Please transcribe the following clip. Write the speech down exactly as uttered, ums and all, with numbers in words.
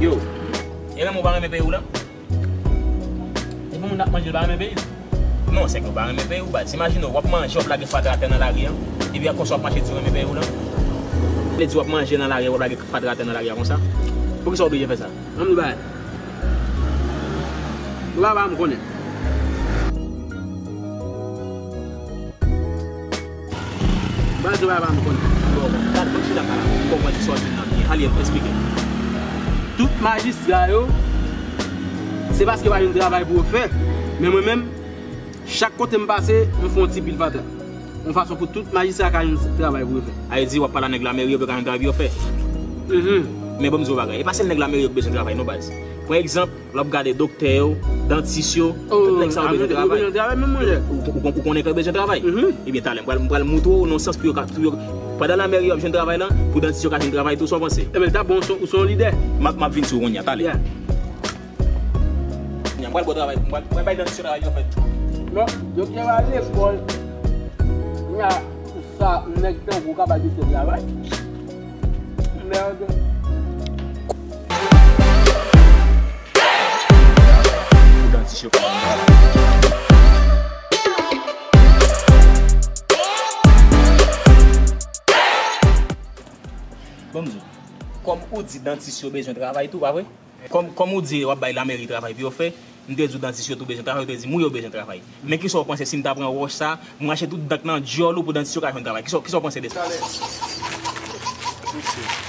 Yo, e renmen ou pa renmen peyi w la? Depi moun ap manje, l pa renmen peyi l. Non, se ke w pa renmen peyi w, baz. Imajine w, w ap manje, w ap lage fatra atè nan lari a. Epi a konsa w ap mache di w renmen peyi w la. Vle di w ap manje nan lari a, w ap lage fatra atè nan lari a konsa. Poukisa w oblije fè sa? Ann nou bay. Ou pa ba m konnen. Baz, ou pa ba m konnen. Bon, gad, ban m chita pa la. M konprann sa w di m nan byen. Ale, eksplike m. Tout majistra yo, se paske pa jwenn travay pou yo fè. Men mwen menm, chak kote m pase, m fè yon ti pil fatra. Yon fason pou tout majistra ka jwenn travay pou yo fè. A vle di, w ap pale a nèg lameri yo pou yo ka jwenn travay pou yo fè. Mhm. Men ban m di w yon bagay. E pa sèl nèg lameri yo ki bezwen travay, non, baz. Pran egzanp, lè w ap gade doktè yo, dantis yo, tout nèg sa yo bezwen travay. Ou, ou, ou konnen ke yo bezwen travay? Mhm. Ebyen, talè, m pral, m pral montre w nan sans pou yo ka, pou yo, pandan lameri yo ap jwenn travay la, pou dantis yo ka jwenn travay tou, sa w panse? Ebyen, ta bon, ou se, ou se yon lidè. M ap, m ap vin sou ou kounye a, talè. Yeah. Kounye a, m pral ba w travay, m pral, m pral bay dantis yo travay pou yo fè. Non, yo te al lekòl. Kounye a, sa, nèg tankou w ka bay doktè travay. Merde. Pou dantis yo ka jwenn travay. Ban m di w, kòm ou di dantis yo bezwen travay tou, pa vre? Kòm, kòm ou di w ap bay lameri travay pou yo fè, m te di w dantis yo tou bezwen travay, ou te di m wi yo bezwen travay. Men kisa w panse si m ta pran wòch sa, m rache tout dan k nan dyòl ou pou dantis yo ka jwenn travay? Kisa, kisa w panse de sa? Talè. Mesye.